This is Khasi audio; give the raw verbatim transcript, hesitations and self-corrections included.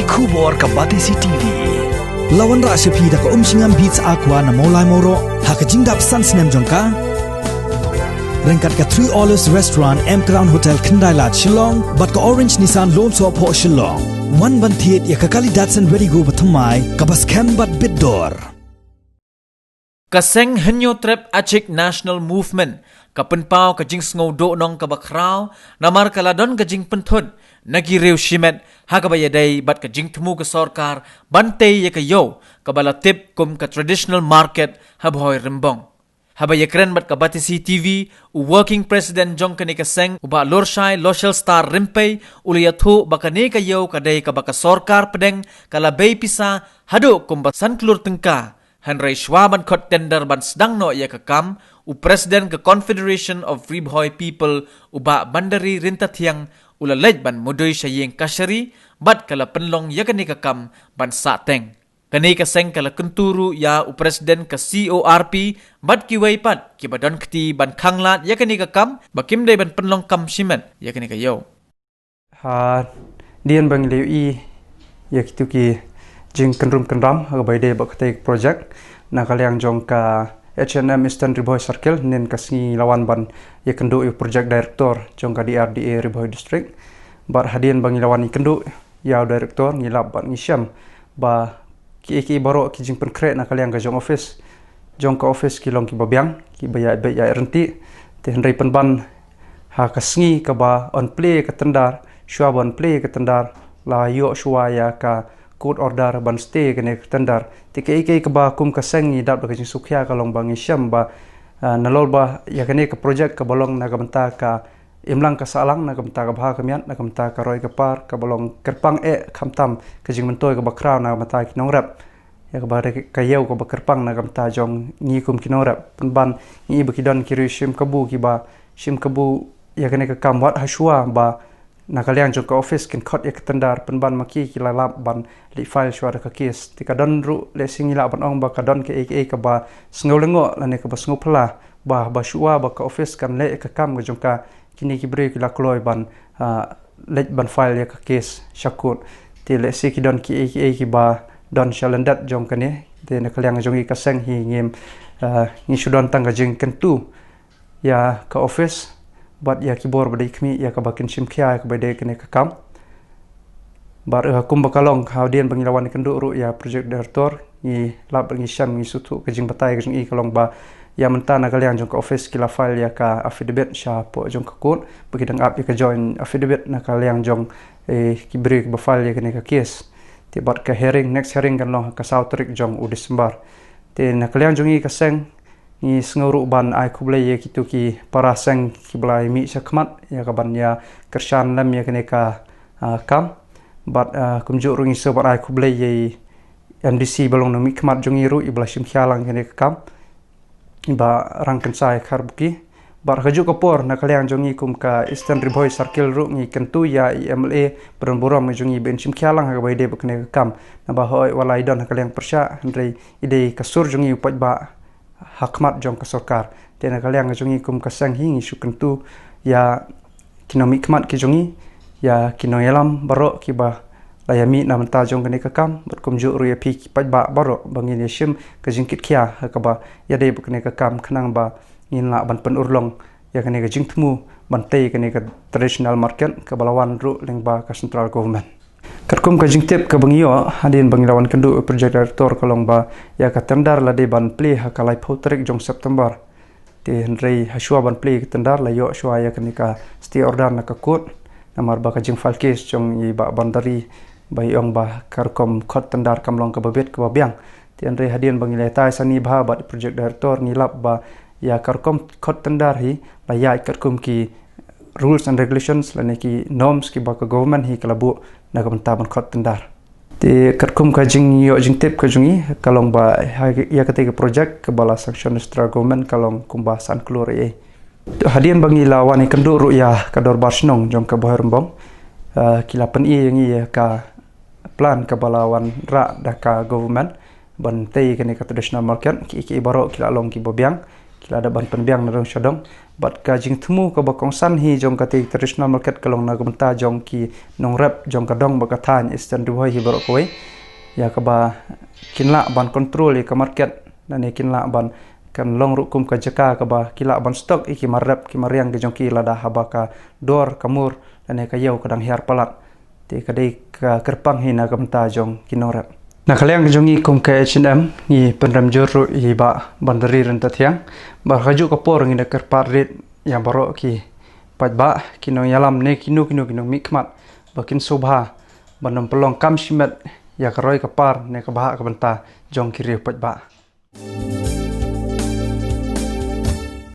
Khubor ka Batesi T V. La wanrah sha phi da ka Umshngam Beats Aqua na Mawlai Mawroh ha ka jingdap san snem jong ka. Ryngkat ka Three Olives Restaurant, M Crown Hotel, Khyndai Lad, Shillong, bad ka Orange Nissan Lumsohphoh, Shillong. Wan ban thied ïa ka kali Datsun Redi-GO bathymmai kaba skhem bad bit dor. Ka seng Hynñiewtrep Achik National Movement ka pynpaw ka jingsngew duhnong kaba khraw namar ka la don ka jingpynthut na ki riew shimet ha kaba ïadei bad ka jingthmu ka sorkar ban tei ïa ka ïew kaba la tip kum ka traditional market ha Bhoi Rymbong. Haba ïakren bad ka Batesi T V, u working president jong kane ka seng, u Bah Lorshai Loshelstar Rympei, u la ïathuh ba kane ka ïew ka dei kaba ka sorkar pdeng ka la bei pisa haduh kumba san klur tyngka. Hynrei shuwa ban khot tender ban sdang noh ïa ka kam, u President ka Confederation of Ri Bhoi People, u Bah Bandari Ryntathiang, u la leit ban mudui sha ïing kashari bad ka la pynlong ïa kane ka kam ban sah teng. Kane ka seng ka la kyntu ruh ïa u President ka C O R P bad kiwei pat kiba don kti ban khanglad ïa kane ka kam ba kim dei ban pynlong kam shimet ïa kane ka ïew. Hadien ba ngi la ïohi ïa kitu ki jingkynrum kynram ha kaba ïadei bad katei ka project na ka liang jong ka H and M Eastern Ri Bhoi Circle, hynnin ka sngi ngi la wan ban ïakynduh ïa u project director jong ka D R D A Ri Bhoi District. Bad hadien ba ngi la wan ïakynduh ïa u director, ngi lap bad ngi shem ba kiei kiei baroh ki jingpynkhreh na ka liang ka jong office, jong ka office ki long kiba biang, kiba ïaid beit ïaid ryntih. Te hynrei pynban ha ka sngi kaba yn plie ka tender, shuwa ba yn plie ka tender, la ïoh shuwa ïa ka court order ban stay kane ka tender. Te kiei kiei kaba kum ka seng ngi dap da ka jingsngewkhia ka long ba ngi shem ba, ah, nalor ba ïa kane ka project kaba long na ka bynta ka imlang ka sahlang, na ka bynta ka bha ka miat, na ka bynta ka roi ka par, kaba long kyrpang eh khamtam ka jingmyntoi kaba khraw na ka bynta ki nongrep. Ïa kaba dei ka ïew kaba kyrpang na ka bynta jong ngi kum ki nongrep. Pynban ngi i ba ki don ki riew shim kabu kiba shim kabu ïa kane ka kam wat ha shuwa ba na ka liang jong ka office kin khot ïa ka tender, pynban ma ki ki la lap ban leit file shuwa da ka case. Te ka don ruh, lehse ngi lah ban ong ba ka don kaei kaei kaba sngew lyngngoh lane kaba sngew phylla ba, ba shuwa ba ka office kan leh ïa ka kam ka jong ka, kine ki briew ki la kloi ban, ah, leit ban file ïa ka case sha court. Te lehse ki don kiei kiei kiba don sha lyndet jong kane. Te na ka liang jong ngi ka seng hi ngim, ah, ngi shu don tang ka jingkyntu ïa ka office bad ïa ki bor ba dei khmih ïa kaba kin shim khia ïa kaba dei kane ka kam. Bad, eh, kumba ka long, hadien ba ngi la wan ïakynduh ruh ïa project director, ngi lap bad ngi shem, ngi sngewthuh ka jingbatai ka jong i ka long ba ïa mynta na ka liang jong ka office ki la file ïa ka affidavit shapoh jong ka court ba ki dang ap ïa ka joint affidavit na ka liang jong, eh, ki briew kiba file ïa kane ka case. Te bad ka hearing, next hearing kan long ha ka saw tarik jong u December. Te na ka liang jong i ka seng, ngi sngew ruh ban ai khublei ïa kitu ki para seng kiba la ïa mih sha khmat ïa ka ban ïa kyrshan lem ïa kane ka, ah, kam. Bad, ah, kumjuh ruh ngi sngew ban ai khublei ïa i M D C ba long na mih khmat jong ngi ruh iba la shim khia lang kane ka kam, iba Rangkynsai Kharbuki. Bad ha kajuh ka por na ka liang jong ngi kum ka Eastern Ri Bhoi Circle ruh ngi kyntu ïa i M L A ba don burom jong ngi ba in shim khia lang ha kaba ïadei bad kane ka kam. Naba hooid wat la i don ha ka liang pyrshah hynrei i dei ka sur jong ngi u paidbah ha khmat jong ka sorkar. Te na ka liang jong ngi kum ka seng hi ngi shu kyntu ïa ki nongmihkhmat ki jong ngi, ïa ki nongïalam baroh kiba la ïa mih na bynta jong kane ka kam, bad kumjuh ruh ïa phi ki paidbah baroh ba ngin ïa shim ka jingkitkhia ha kaba ïadei bad kane ka kam khnang ba ngin lah ban pynurlong ïa kane ka jingthmu ban tei kane ka traditional market kaba la wan ruh lyngba ka central government. Katkum ka jingtip kaba ngi ïoh hadien ba ngi la wan kynduh u project director ka long ba ïa ka tender la dei ban plie ha ka laiphew tarik jong September. Te hynrei ha shuwa ban plie ka tender la ïoh shuwa ïa kane ka stay order na ka court namar ba ka jingfile case jong i Bah Bandari ba i ong ba ka rukom khot tender kam long kaba bit kaba biang. Te hynrei hadien ba ngi la ïatai sani bha bad project director ngi lap ba ïa ka rukom khot tender hi la ïaid katkum ki rules and regulations lane ki norms kiba ka government hi ka la buh na ka bynta ban khot tender. Te katkum ka jingïoh jingtip ka jong i ka long ba ha ïa katei ka project kaba la sanction na central government ka long kumba san klur ei. Hadien ba ngi la wan ïakynduh ruh ïa ka dorbar shnong jong ka Bhoi Rymbong, eh, ki la pyni ïa ngi ïa ka plan kaba la wanrah da ka government ban tei kane ka traditional market, ki, ki baroh ki la long kiba biang. ki la dep ban pynbiang na dong sha dong. Bad ka jingthmu kaba kongsan hi jong kata traditional market ka long na ka bynta jong ki nongrep jong ka dong bad ka thaiñ Eastern Ri Bhoi hi baroh kawei, ïa kaba kin lah ban control ïa ka market, lane kin lah ban kan long ruh kum ka jaka kaba ki lah ban stock ïa ki mar rep ki mar riang ki jong ki lada haba ka dor ka mur lane ka ïew ka dang hiar palat. Te ka dei ka kyrpang hi na ka bynta jong ki nongrep. Na ka liang jong ngi kum ka H and M ngi pynrem jur ruh ïa i Bah Boundary Ryntathiang, ba ha kajuh ka por ngi da kyrpad rit ïa baroh ki paidbah, ki nongïalam ne kino kino ki nongmihkhmat ba kin sngewbha ban ym pynlong kam shimet ïa ka roi ka par ne ka bhah ka bynta jong ki riew paidbah.